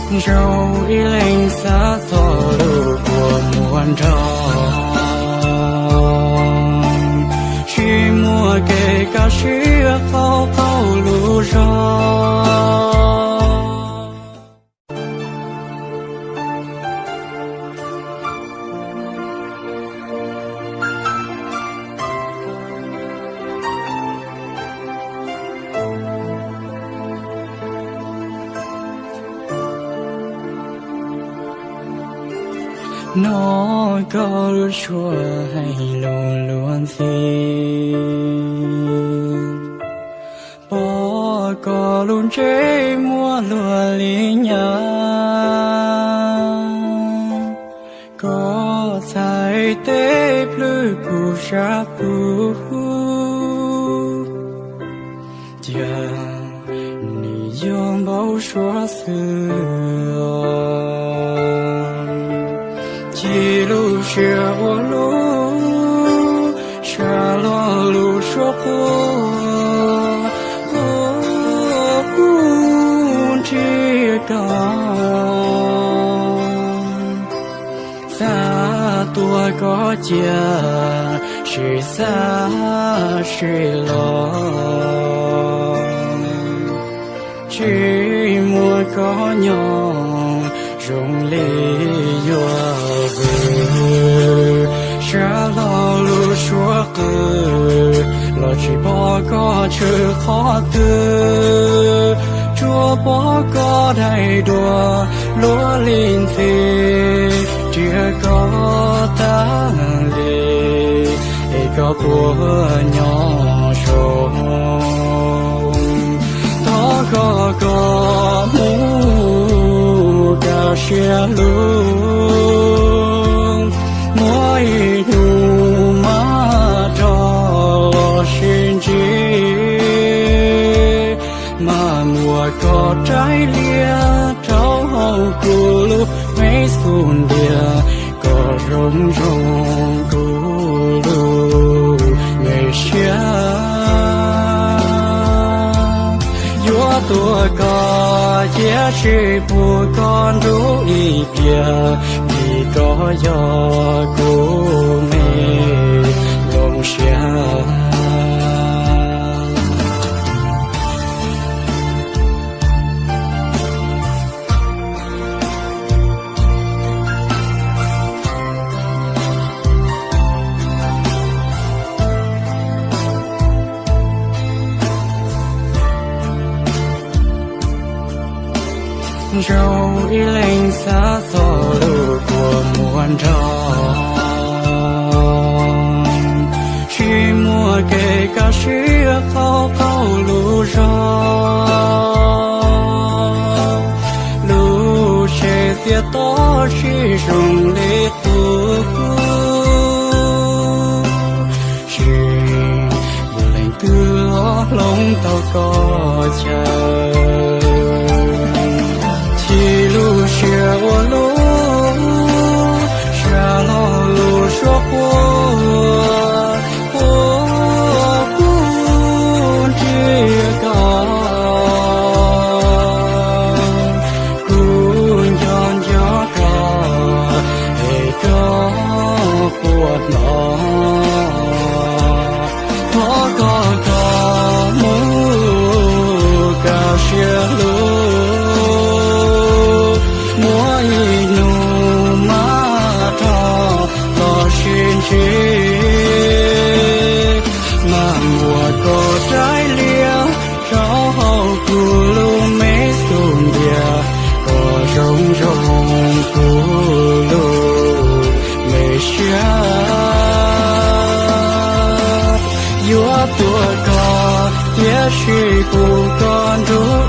Zoo ib leeg xav txog lub kua muag nrog, tsis muaj kev kaj siab qaug qaug lub zog. Hnov koj lub suab hais lus luag ntxhi, pom koj lub ntsej muag luag li nyab, koj txhais tes plhws kuv sab plhu, cia nws yuav npau suav xwb os. Ci lub siab ua lub sab lo lub suab quaj, quaj nrhiav koj. Xav tuaj koj cia, sim xav sim los, tsis muaj koj nyob zoo li yuav vwm. Sab lo lub suab qw los tsis pom koj tshwm qhov twg, tsuas pom koj daim duab luag li ntxhi, nrhiav koj tag li, es koj puas nyob zoo? Thov koj koj mus kaj siab lug, muaj ib hnub mam rov los sib ntsib, mam muab koj raws li rau hauv kuv lub me xub ntiag, kom zoo zoo kuv lub me siab. Yuav tuaj koj cia sim pub koj nrug ib pliag, vim koj yog kuv me lub siab. Zoo ib leeg xav txog lub kua muag nrog, tsis muaj kev kaj siab qaug qaug lub zog. Lub tsev txias to tsis zoo li qub, tsis muaj leej twg los hloov tau koj chaw. Ci lub siab ua lub sab lo lub suab quaj, quaj nrhiav koj. Kuv nco nco koj, es koj puas hnov? Thov koj koj mus kaj siab lug, muaj ib hnub mam rov los sib ntsib, mam muab koj raws li rau hauv kuv lub me xub ntiag, kom zoo zoo kuv lub me siab. Yuav tuaj koj cia sim pub koj nrug